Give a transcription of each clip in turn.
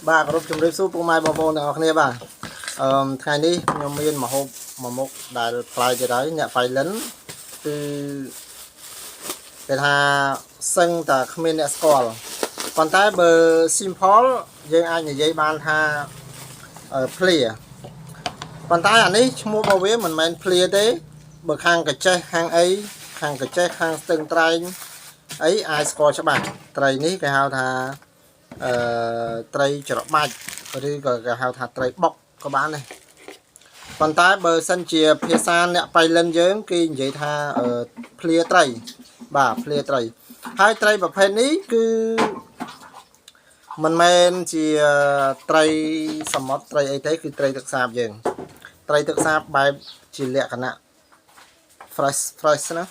បាទគោរពជំរាបសួរពុកម៉ែបងប្អូនទាំងអស់គ្នាបាទអឺមថ្ងៃនេះខ្ញុំមានម្ហូបមួយមុខដែលប្លែកទៀតហើយអ្នកប៉ៃលិនគឺគេថាសឹងតែគ្មានអ្នកស្គាល់ប៉ុន្តែបើ simple យើងអាចនិយាយបានថាអឺភ្លាប៉ុន្តែអានេះឈ្មោះរបស់វាមិនមែនភ្លាទេបើខាងកញ្ចេះខាងអីខាងកញ្ចេះខាងស្ទឹងត្រែងអីអាចស្គាល់ច្បាស់ត្រីនេះគេហៅថា អឺត្រីច្របាច់ឬក៏គេហៅថាត្រីបុកក៏បានដែរប៉ុន្តែបើសិនជាភាសាអ្នកបៃលិនយើងគេនិយាយថាអឺភ្លាត្រីបាទភ្លាត្រីហើយត្រីប្រភេទនេះគឺមិនមែនជាត្រីសមុទ្រត្រីអីទេគឺត្រីទឹកសាបយើង ត្រីទឹកសាបបែបជាលក្ខណៈ fresh fresh ណា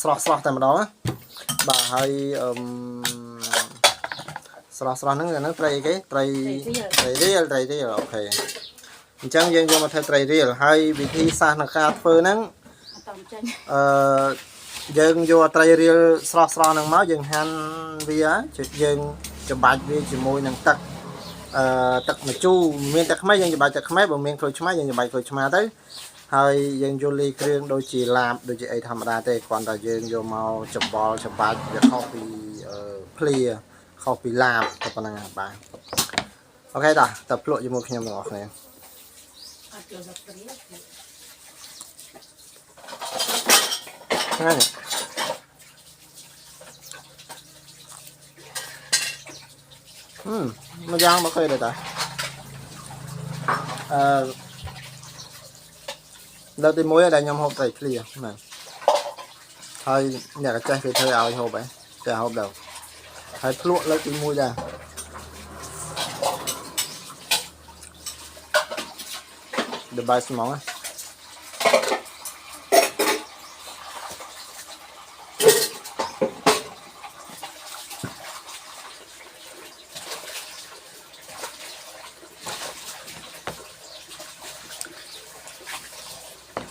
ស្រស់ស្រស់តែម្ដងណាបាទហើយអឺម ស្រស់ស្រស់ហ្នឹងអាហ្នឹងត្រីអីគេត្រីត្រីរៀលត្រីរៀល OK អញ្ចឹងយើងយកមកធ្វើត្រីរៀលហើយវិធីសាស្ត្រក្នុងការធ្វើហ្នឹង អត់តំចេញ អឺយើងយកត្រីរៀលស្រស់ស្រស់ហ្នឹងមកយើងហាន់វាយើងច្បាច់វាជាមួយនឹងទឹកអឺទឹកម្ជូរមានទឹកខ្មេះយើងច្បាច់ទឹកខ្មេះបើមានក្រូចឆ្មាយើងច្បាច់ក្រូចឆ្មាទៅហើយយើងយកលាយគ្រឿងដូចជាឡាបដូចជាអីធម្មតាទេគ្រាន់តែយើងយកមកច្បល់ច្បាច់វាខុសពីអឺភ្លាខុសពីឡាបតែប៉ុណ្្នឹងហើយបាទ OK តោះតើភ្លក់ជាមួយខ្ញុំទាំងអស់គ្នា អត់យកដល់ព្រា ថ្ងៃនេះហឹមមួយយ៉ាងមកឃើញដែរតាអឺលើកទី1ដែលខ្ញុំហូបត្រីភ្លាហ្នឹងហើយអ្នកកចេះគេធ្វើឲ្យហូបហ៎តែហូបដល់ហើយភ្លក់លើកទី1ដែរ The best ហ្មងណា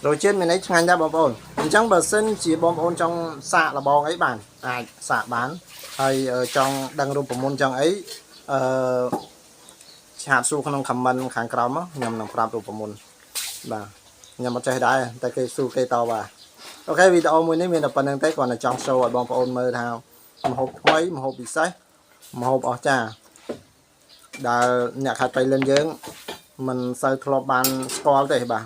រសជាតិមានអីឆ្ងាញ់ដែរបងប្អូនអញ្ចឹងបើសិនជាបងប្អូនចង់សាកល្បងអីបានអាចសាកបានហើយអឺចង់ដឹងរូបមន្តចង់អីអឺ chat សួរក្នុង comment ខាងក្រោមមកខ្ញុំនឹងប្រាប់រូបមន្តបាទខ្ញុំអត់ចេះដែរតែគេសួរគេតបាទ OK វីដេអូមួយនេះមានតែប៉ុណ្្នឹងទេគ្រាន់តែចង់ show ឲ្យបងប្អូនមើលថាម្ហូបថ្មីម្ហូបពិសេសម្ហូបអស្ចារ្យដែលអ្នកខេត្តប៉ៃលិនយើងមិនសូវធ្លាប់បានស្គាល់ទេបាទ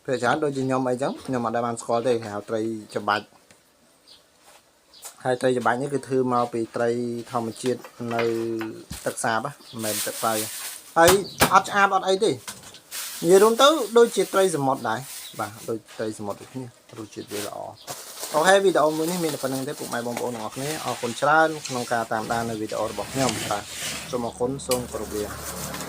ពេលច្រើនដូចជាខ្ញុំអីចឹងខ្ញុំអត់ដែលបានស្គាល់ទេគេហៅត្រីច្បាច់ហើយត្រីច្បាច់នេះគឺធ្វើមកពីត្រីធម្មជាតិនៅទឹកសាបមិនមែនទឹកប្រៃហើយអត់ឆ្អាបអត់អីទេនិយាយរួមទៅដូចជាត្រីសមុទ្រដែរបាទដូចត្រីសមុទ្រដូចគ្នារសជាតិវាល្អ OK វីដេអូមួយនេះមានតែប៉ុណ្្នឹងទេពុកម៉ែបងប្អូនទាំងអស់គ្នាអរគុណច្រើនក្នុងការតាមដាននៅវីដេអូរបស់ខ្ញុំបាទសូមអរគុណសូមគោរពលា។